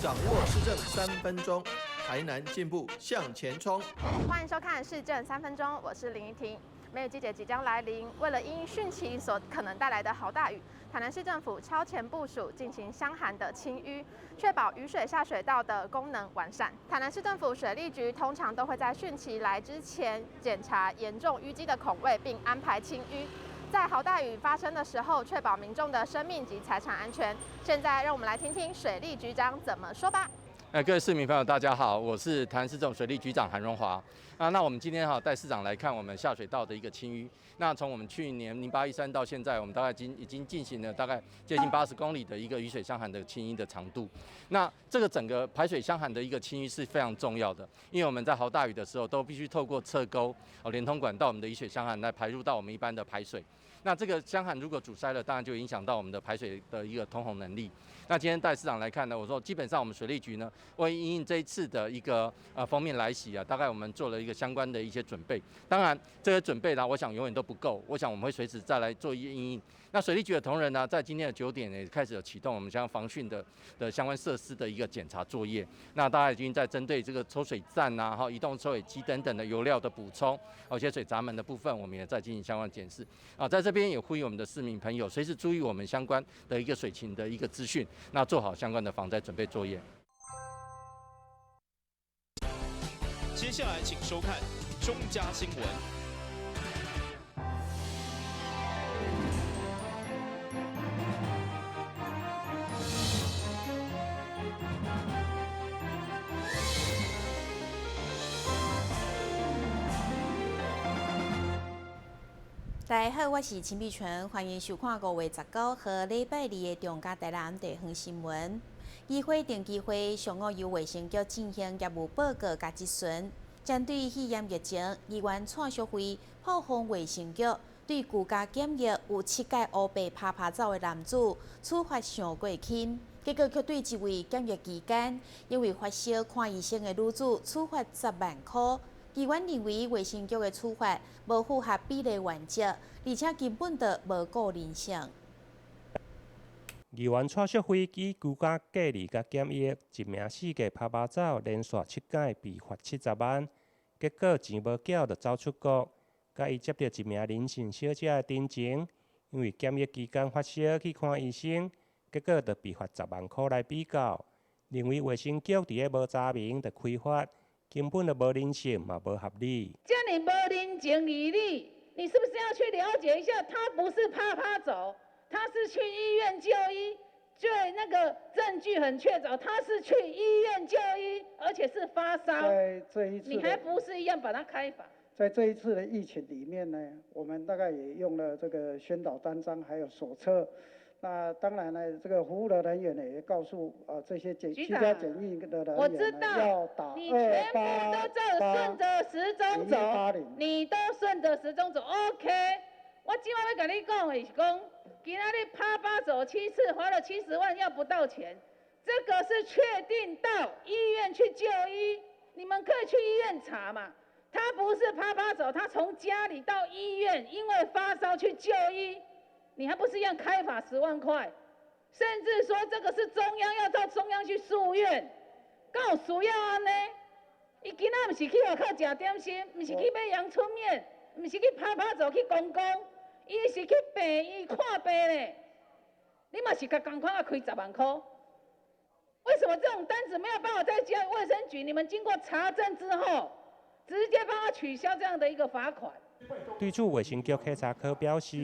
掌握市政三分鐘，台南進步向前衝。歡迎收看《市政三分鐘》，我是林怡婷。梅雨季節即將來臨，為了因應汛期所可能帶來的豪大雨，台南市政府超前部署進行箱涵的清淤，確保雨水下水道的功能完善。台南市政府水利局通常都會在汛期來之前檢查嚴重淤積的孔位，並安排清淤。在豪大雨發生的時候，確保民眾的生命及財產安全。現在讓我們來聽聽水利局長怎麼說吧。各位市民朋友，大家好，我是台南市政府水利局長韓榮華。啊，那我們今天哈帶市長來看我們下水道的一個清淤。那從我們去年0813到現在，我們大概已經進行了大概接近80公里的一個雨水箱涵的清淤的長度。那這個整個排水箱涵的一個清淤是非常重要的，因為我們在豪大雨的時候都必須透過側溝哦連通管到我們的雨水箱涵來排入到我們一般的排水。那這個箱涵如果阻塞了，當然就影響到我們的排水的一個通洪能力。那今天帶市長來看呢，我說基本上我們水利局呢，為因應這一次的一個鋒面來襲啊，大概我們做了一個相關的一些準備。當然，這個準備呢，我想永遠都不夠，我想我們會隨時再來做一些因應。那水利局的同仁呢，在今天的9點也開始有啟動我們相關防汛的相關設施的一個檢查作業。那大家已經在針對這個抽水站啊、哈移動抽水機等等的油料的補充，而且水閘門的部分，我們也在進行相關檢視。啊，在這邊也呼籲我們的市民朋友隨時注意我們相關的一個水情的一個資訊，那做好相關的防災準備作業。接下來請收看中嘉新聞。大家好，我是陳美純，歡迎收看5月19號禮拜二的中嘉台南地方新聞。議會定期會上午由衛生局進行業務報告佮質詢，針對肺炎疫情，議員蔡淑慧炮轟衛生局對居家檢疫有七屆烏白趴趴走的男子處罰傷過輕，結果卻對一位檢疫期間因為發燒看醫生的女子處罰10萬塊。議員認為衛生局的處罰無符合比例原則，而且根本就無顧人性。議員蔡淑慧以居家隔離佮檢疫，一名四界趴趴走，連續七擺被罰70萬，結果錢無繳就走出國。佮伊接著一名林姓小姐的陳情，因為檢疫期間發燒去看醫生，結果就被罰10萬塊來比較，認為衛生局佇咧無查明就開罰。根本就無人性，嘛無合理。這爾無人情義理，你是不是要去了解一下？他不是趴趴走，他是去醫院就醫，對那個證據很確鑿，他是去醫院就醫，而且是發燒。在這一次，你還不是一樣把他開罰？在這一次的疫情裡面呢，我們大概也用了這個宣導單張，還有手冊。那當然呢，這個服務的人員呢，也告訴啊這些檢居家檢疫的人員呢，要打你全部都照順著時鐘走，你都順著時鐘走，OK。我今晚欲共你講的是講，今仔日趴趴走七次，罰了70萬，要不到錢，這個是確定到醫院去就醫，你們可以去醫院查嘛。他不是趴趴走，他從家裡到醫院，因為發燒去就醫。你還不是一樣開罰10萬塊，甚至說這個是中央要到中央去訴願，敢有需要按呢？伊今仔毋是去外口食點心，毋是去買陽春麵，毋是去趴趴走去觀光，伊是去病院看病咧。你嘛是共仝款啊開10萬塊？為什麼這種單子沒有辦法在交衛生局？你們經過查證之後，直接幫他取消這樣的一個罰款。對此，衛生局稽查科表示，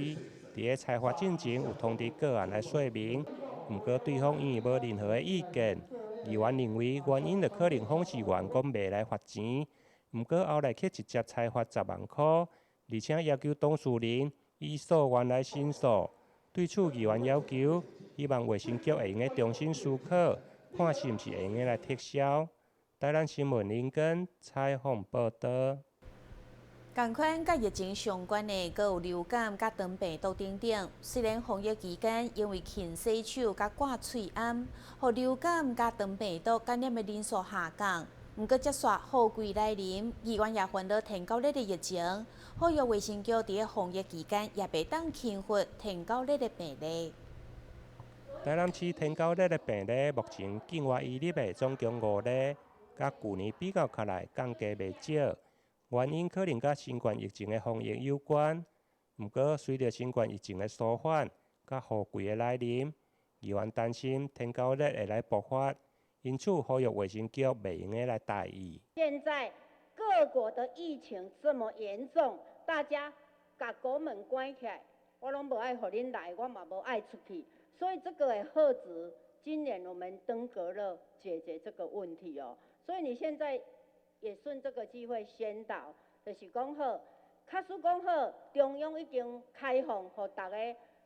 佇咧裁罰進前有通知個案來說明，毋過對方因為無任何的意見。議員認為原因就可能訪視員講袂來罰錢，毋過後來卻直接裁罰10萬塊，而且要求當事人以訴願來申訴。對此，議員要求希望衛生局會用得重新思考，看是毋是會用得來撤銷。台南新聞林根採訪報導。仝款佮疫情相關的，閣有流感佮腸病毒等等。雖然防疫期間因為勤洗手佮掛喙罨，予流感佮腸病毒感染的人數下降。毋過接續雨季來臨，議員也煩惱天狗日的疫情，呼籲衛生局佇咧防疫期間也袂當輕忽天狗日的病例。台南市天狗熱的病例目前境外移入的總共五例，佮舊年比較起來降低袂少，原因可能佮新冠疫情的防疫有關。毋過，隨著新冠疫情的舒緩，佮雨季的來臨，議員擔心天狗熱會來爆發，因此呼籲衛生局袂用得來大意。現在各國的疫情這麼嚴重，大家共國門關起來，我攏無愛予恁來，我嘛無愛出去，所以這個會遏止今年我們登革熱解決這個問題哦。所以你現在也順這個機會宣導，就是講好，假使講好，中央已經開放，予逐家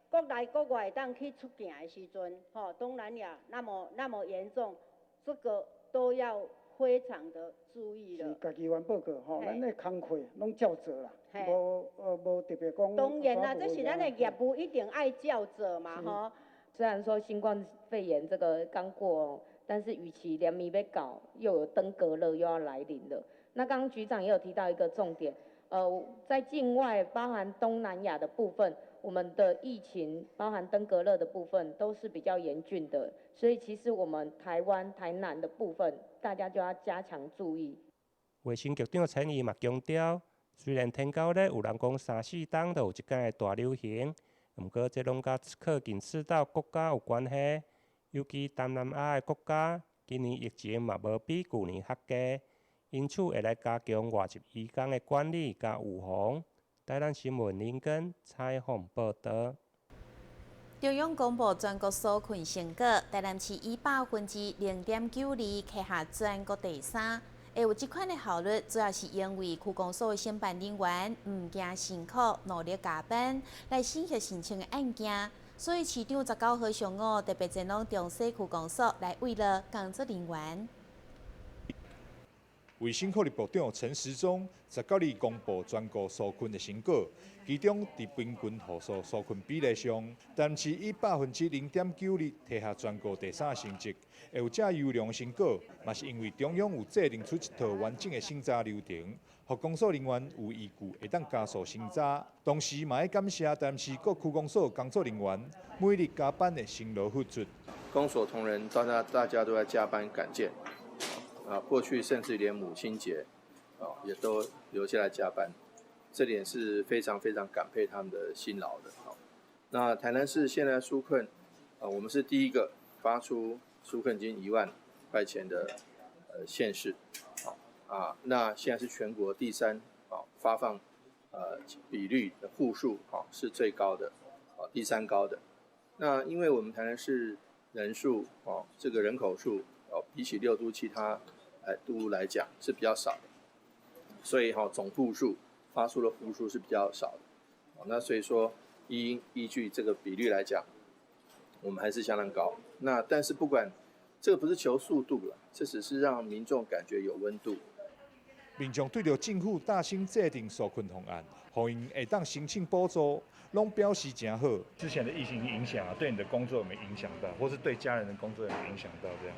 國內國外會當去出境的時陣，吼，東南亞那麼那麼嚴重，這個都要非常的注意了。是家己員報告吼，咱的工課攏照做啦，無特別講。當然啦，這是咱的業務，一定愛照做嘛，吼。雖然說新冠肺炎這個剛過，但是雨期連綿欲到，又有登革熱又要來臨了。那剛剛局長也有提到一個重點，在境外包含東南亞的部分，我們的疫情包含登革熱的部分都是比較嚴峻的，所以其實我們台灣台南的部分，大家就要加強注意。衛生局長陳怡嘛強調，雖然天狗熱有人講三四冬就有一擺的大流行，毋過這攏佮靠近赤道國家有關係，尤其東南亞的國家，今年疫情嘛無比舊年較低，因此會來加強外籍移工的管理佮預防。台南新聞林根採訪報導。中央公布全國紓困成果，台南市以0.92%拿下全國第三。會有這款的效率，主要是因為區公所的承辦人員毋驚辛苦，努力加班來審核申請的案件，所以市長19號上午特別前往中西區公所來慰勞工作人員。衛生福利部長陳時中19日公布全國紓困的成果，其中佇平均戶數紓困比例上，台南市以0.92%提下全國第三成績。會有遮優良成果，嘛是因為中央有制定出一套完整的審查流程，予公所人員有依據會當加速審查。同時，嘛愛感謝台南市各區公所工作人員每日加班的辛勞付出。公所同仁，大家都在加班趕件。啊，過去甚至連母親節，啊，也都留下來加班，這點是非常非常感佩他們的辛勞的。那台南市現在紓困，啊，我們是第一個發出紓困金1萬塊錢的縣市，啊，那現在是全國第三，啊，發放比率的戶數，啊，是最高的，啊，第三高的。那因為我們台南市人數，哦，這個人口數，哦，比起六都其他都來講是比較少的，所以哈總戶數發出的戶數是比較少的，那所以說依據這個比率來講，我們還是相當高。那但是不管這個不是求速度了，這只是讓民眾感覺有溫度。民眾對著政府貼心制定紓困方案，予𪜶會當申請補助，攏表示誠好。之前的疫情影響啊，對你的工作有沒有影響到，或是對家人的工作有沒有影響到？這樣？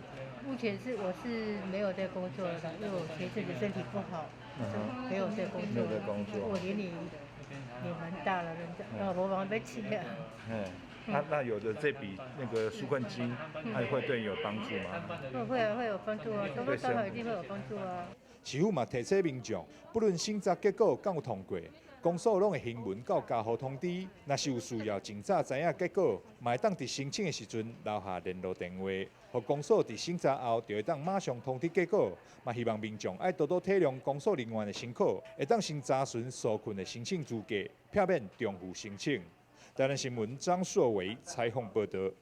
目前是我是沒有在工作的，因為我前陣子身體不好，沒有在工作。沒有在工作。我年齡也蠻大了，人家我忙得起啊。嗯，那有的這筆那個紓困金，那會對你有幫助嗎？會有幫助啊，多多少少一定會有幫助啊。市府嘛提醒民眾，不論審查結果敢有通過，公所攏會行文到家戶通知。若是有需要盡早知影結果，嘛會當佇申請的時陣留下聯絡電話，予公所佇審查後就會當馬上通知結果。嘛希望民眾愛多多體諒公所人員的辛苦，會當先查詢紓困的申請資格，避免重複申請。台南新聞張碩偉採訪報導。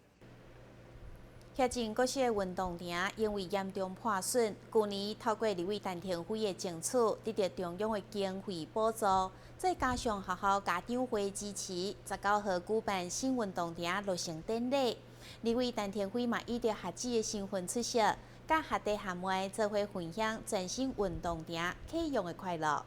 協進國小運動場因為嚴重破損，舊年透過立委陳亭妃的爭取，得到中央的經費補助，再加上學校家長會支持，19號舉辦新運動場落成典禮。立委陳亭妃嘛以著學子的身份出席，佮學弟學妹做伙分享全新運動場啟用的快樂。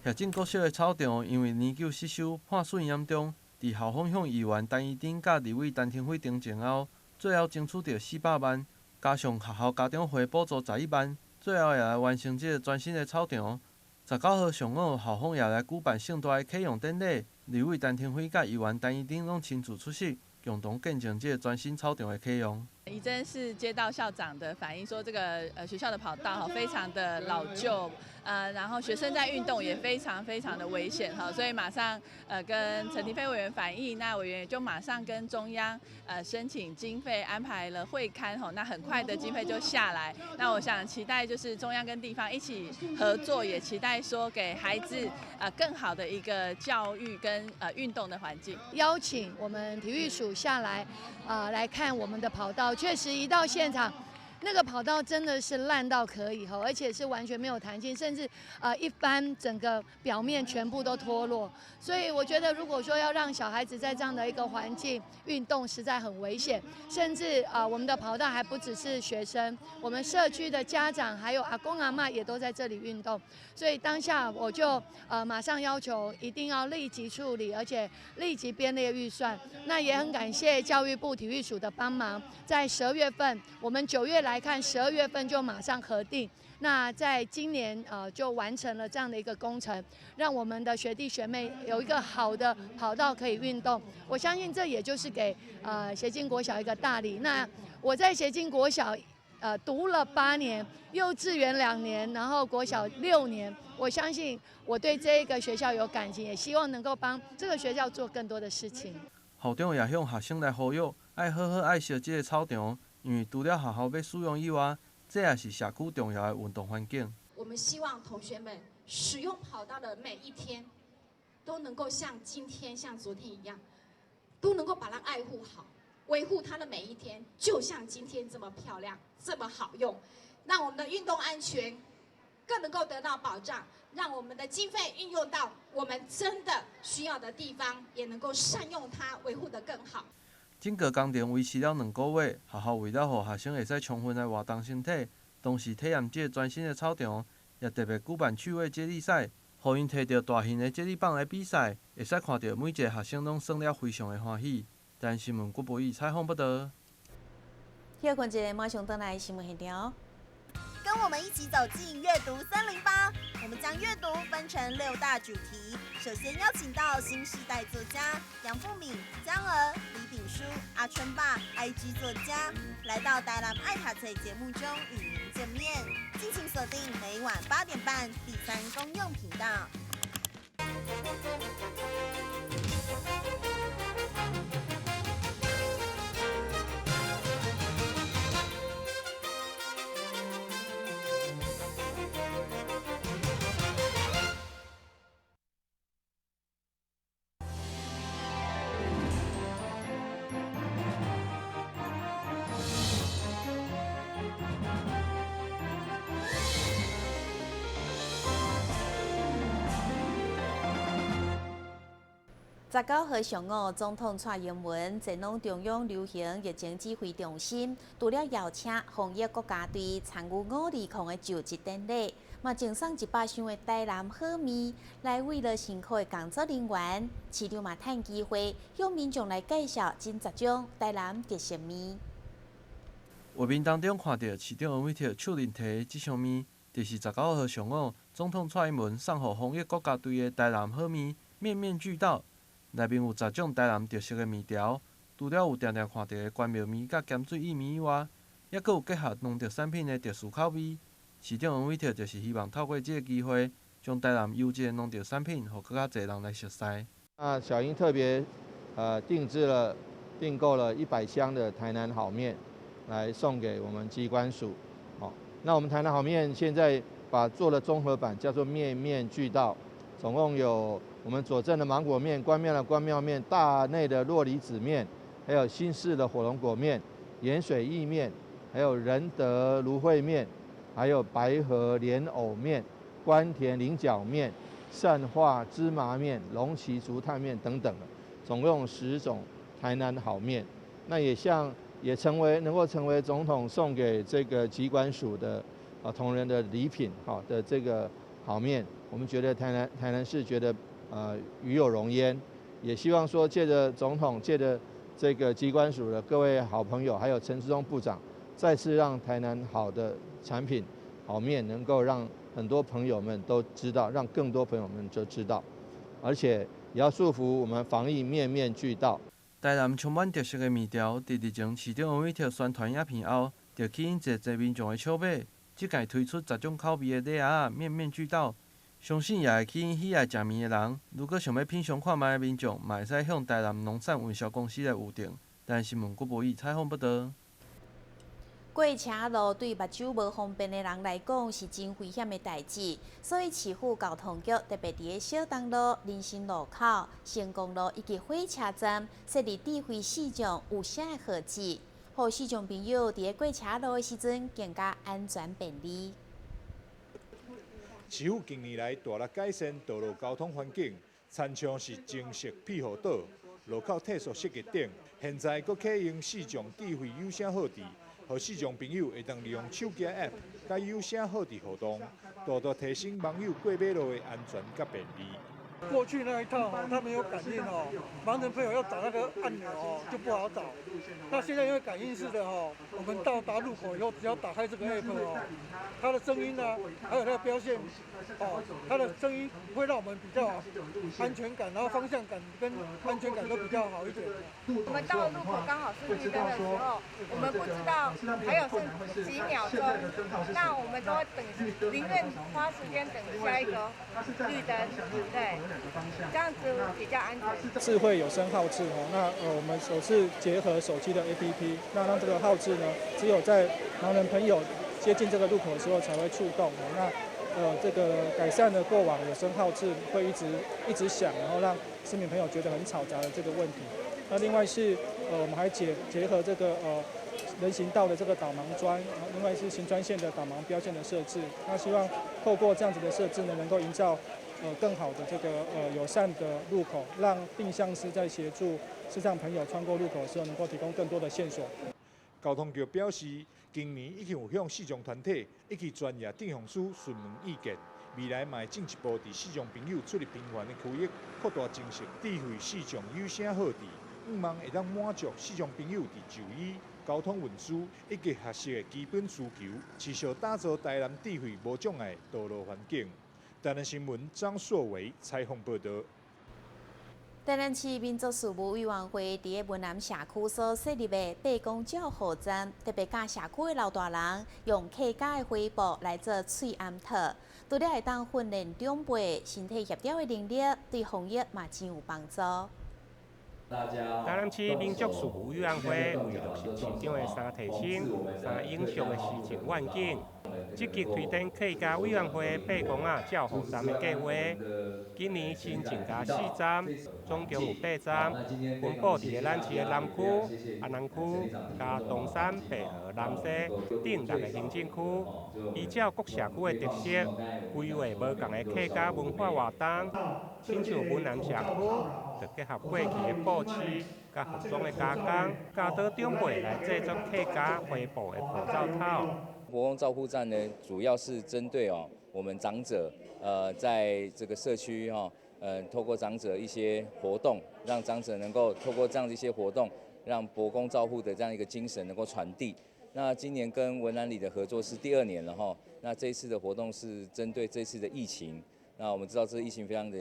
協進國小的操場因為年久失修，破損嚴重，佇校方向議員陳怡貞佮立委陳亭妃陳情後，最後爭取著400萬，加上學校家長會補助11萬，最後會來完成這個全新的操場。19號上午，校方也來舉辦盛大的啟用典禮，立委陳亭妃佮議員陳怡貞攏親自出席，共同见证這个全新操场的启用。宜真是接到校长的反映，说这个学校的跑道哈非常的老旧，然后学生在运动也非常非常的危险哈，所以马上跟陈亭妃委员反映，那委员也就马上跟中央申请经费，安排了会勘哈，那很快的经费就下来。那我想期待就是中央跟地方一起合作，也期待说给孩子更好的一个教育跟运动的环境。邀请我们体育署下来，来看我们的跑道。确实，一到现场，那个跑道真的是烂到可以哈，而且是完全没有弹性，甚至一翻整个表面全部都脱落。所以我觉得，如果说要让小孩子在这样的一个环境运动，实在很危险。甚至我们的跑道还不只是学生，我们社区的家长还有阿公阿嬷也都在这里运动。所以当下我就马上要求一定要立即处理，而且立即编列预算。那也很感谢教育部体育署的帮忙，在12月份，我们9月来看，12月份就马上核定。那在今年就完成了这样的一个工程，让我们的学弟学妹有一个好的跑道可以运动。我相信这也就是给协进国小一个大礼。那我在协进国小读了8年，幼稚园2年，然后国小6年。我相信我对这个学校有感情，也希望能够帮这个学校做更多的事情。校长也向学生来呼吁，爱好好爱惜这个操场，因为除了学校欲使用以外，这也是社区重要的运动环境。我们希望同学们使用跑道的每一天，都能够像今天、像昨天一样，都能够把它爱护好，维护它的每一天，就像今天这么漂亮、这么好用，让我们的运动安全更能够得到保障，让我们的经费运用到我们真的需要的地方，也能够善用它，维护得更好。整个工程维持了2个月，学校为了予学生会使充分来活动身体，同时体验这个全新的操场，也特别举办趣味接力赛，予𪜶提著大型的接力棒来比赛，会使看著每一个学生拢耍了非常的欢喜。台南新闻郭博义采访报道。歇睏一下，马上转来新闻现场。跟我们一起走进阅读308，我们将阅读分成6大主题。首先邀请到新时代作家杨富敏、江娥、李炳书、阿春爸、IG 作家，来到台南爱读册节目中与您见面。敬请锁定每晚8点半第3公用频道。19号上午，总统蔡英文前往中央流行疫情指挥中心，除了邀请防疫国家队参与520的就职典礼，嘛赠送100箱的台南好面来慰劳辛苦的工作人员。市长嘛趁机会向民众来介绍真济种台南特色面。画面当中看到市长黄伟哲手里提的这箱面，就是19号上午总统蔡英文送予防疫国家队的台南好面，面面俱到。内面有10种台南特色的面条，除了有常常看到的关庙面佮咸水意面以外，犹阁有结合农特产品的特殊口味。市长黄伟哲就是希望透过这个机会，将台南优质的农特产品，予阁较济人来熟悉。那小英特别订购了100箱的台南好面，来送给我们机关署。好，那我们台南好面现在把做了综合版，叫做面面俱到，总共有我们左镇的芒果面、关庙的关庙面、大内的洛梨子面，还有新市的火龙果面、盐水意面，还有仁德芦荟面，还有白河莲藕面、关田菱角面、善化芝麻面、龙崎竹炭面等等，总共10种台南好面。那也成为能够成为总统送给这个疾管署的同仁的礼品的这个好面，我们觉得台南市觉得与有荣焉，也希望说借着总统，借着这个疾管署的各位好朋友，还有陈时中部长，再次让台南好的产品、好面能够让很多朋友们都知道，让更多朋友们就知道，而且也要祝福我们防疫面面俱到。台南充滿特色的麵條，佇日前市長委託宣傳影片後，就吸引濟濟民眾的搶買。這屆推出10種口味的禮盒仔，面面俱到，相信也會吸引喜愛食麵的人。如果想欲品嚐看覓的民眾，嘛會使向台南農產運銷公司來預訂。台南新聞郭博義採訪報導。過車路對目睭無方便的人來講是真危險的代誌，所以市府交通局特別佇个小東路、林森路口、成功路以及火車站設立智慧視障有聲的號誌，予視障朋友佇个過車路的時陣更加安全便利。市府近年來大力改善道路交通環境，親像是增設庇護島、路口提速設計等，現在閣啟用視障智慧有聲號誌。予視障朋友會當利用手機 App 佮有聲號誌互動，大大提升盲友過馬路的安全佮便利。過去那一套哦，它沒有感應哦，盲人朋友要找那個按鈕哦就不好找。那現在因為感應式的哦，我們到達路口以後，只要打開這個 app 哦，它的聲音呢，還有它的標線哦，它的聲音會讓我們比較安全感，然後方向感跟安全感都比較好一點。我們到路口剛好是綠燈的時候，我們不知道還有剩幾秒鐘，那我們都會等，寧願花時間等下一個綠燈，對，這樣子比較安全。智慧有聲號誌哦，那我們首次結合手機的 APP，那讓這個號誌呢，只有在盲人朋友接近這個路口的時候才會觸動。那這個改善了過往有聲號誌會一直一直響，然後讓市民朋友覺得很吵雜的這個問題。那另外是我們還結合這個人行道的這個導盲磚，然後另外是行專線的導盲標線的設置。那希望透過這樣子的設置呢，能夠營造更好的這個友善的路口，讓定向師在協助視障朋友穿過路口的時候，能夠提供更多的線索。交通局表示，今年已經有向視障團體以及專業定向師詢問意見，未來嘛會進一步佇視障朋友出入頻繁的區域擴大增設智慧視障有聲號誌，向望會當滿足視障朋友佇就醫、交通運輸以及學習的基本需求，持續打造台南智慧無障礙道路環境。台南新聞張碩偉採訪報導。台南市民族事務委員會佇个文南社區所設立的伯公照護站，特別教社區的老大人用客家的花布來做喙罨套，除了會當訓練長輩身體協調的能力，對防疫嘛真有幫助。台南市民族事務委員會為落實市長的三提升、三永續的施政願景，積極推展客家委員會伯公仔照護站的計劃。今年新增加四站，總共有八站，分布佇个咱市的南區、安南區、佮東山、白河、南勢等六个行政區，依照各社區的特色，規劃無仝的客家文化活動，親像文南社區，就結合過去的布市、佮服裝的加工，教導長輩來製作客家花布的口罩套。伯公照護站呢，主要是針對哦我們長者，在這個社區哈，透過長者一些活動，讓長者能夠透過這樣的一些活動，讓伯公照護的這樣一個精神能夠傳遞。那今年跟文南里的合作是第二年了哈，那這一次的活動是針對這次的疫情。那我們知道這個疫情非常的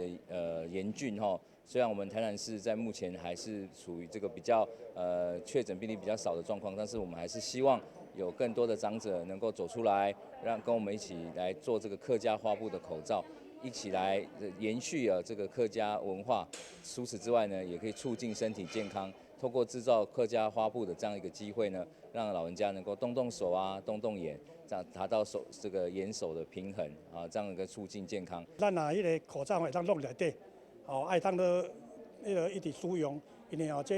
嚴峻哈，雖然我們台南市在目前還是處於這個比較確診病例比較少的狀況，但是我們還是希望有更多的長者能夠走出來，讓跟我們一起來做這個客家花布的口罩，一起來延續啊這個客家文化。除此之外呢，也可以促進身體健康。透過製造客家花布的這樣一個機會呢，讓老人家能夠動動手啊，動動眼，這樣達到手這個眼手的平衡啊，這樣一個促進健康。咱若彼个口罩會當弄內底，哦，愛當做彼个一直使用，因為哦，這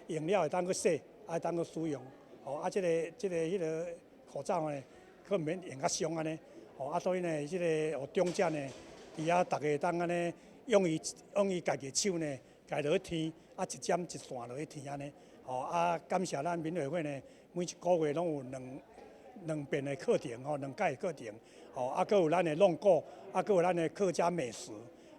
用了會當閣洗，愛當閣使用。哦，啊，這個彼个口罩呢，閣毋免用較傷按呢。哦，啊，所以呢，這個予長者呢，佇遐逐个當按呢，用伊家己手呢，共落去添，啊，一針一線落去添按呢。哦，啊，感謝咱民委會呢，每一個月攏有兩遍的課程吼，兩屆的課程。哦，啊，閣有咱的弄鼓，啊，閣有咱的客家美食，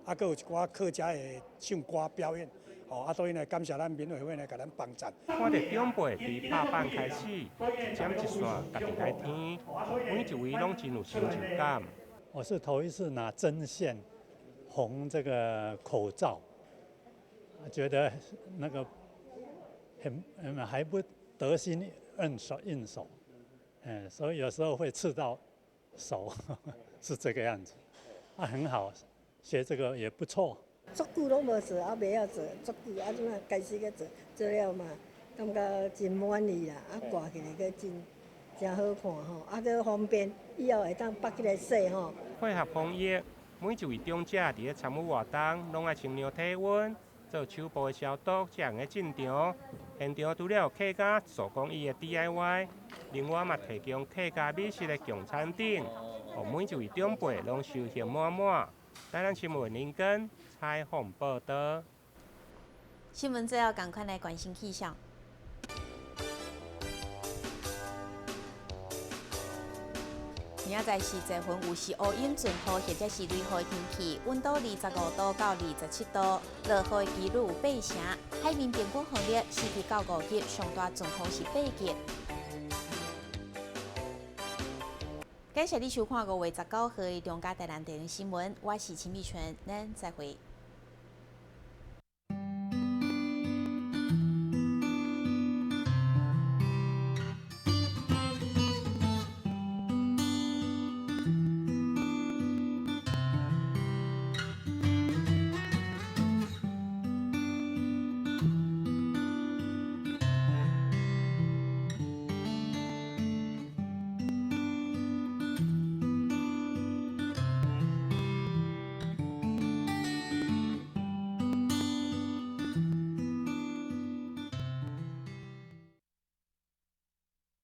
啊，閣有一寡客家的唱歌表演。哦，啊，所以呢，感謝咱民委會呢，共咱幫贊。看著長輩對拍板開始，一針一線家己來添，每一位攏真有成就感。我是頭一次拿針線縫這個口罩，覺得那個很還不得心應手，所以有時候會刺到手，是這個樣子。啊，很好，學這個也不錯。足久攏無做，啊，袂曉做，足久啊，這馬開始去做，做了嘛，感覺真滿意啦，啊，掛起來閣真真好看吼，啊，閣方便，以後會當縛起來洗吼。配合防疫，每一位長者佇咧參與活動，攏愛清量體溫，做手部的消毒，才會用進場。現場除了有客家手工藝的 DIY，另外嘛提供客家美食的共餐等，予每一位長輩攏收穫滿滿。台南新聞林根採訪報導。新聞最後，仝款來關心氣象。明仔載是濟雲有時烏雲陣雨或者是雷雨的天氣，溫度25度到27度，落雨的幾率有八成。海面平均風力4級到5級，上大陣風是8級。感謝你收看5月19號的中嘉台南電視新聞，我是秦美泉，咱再會。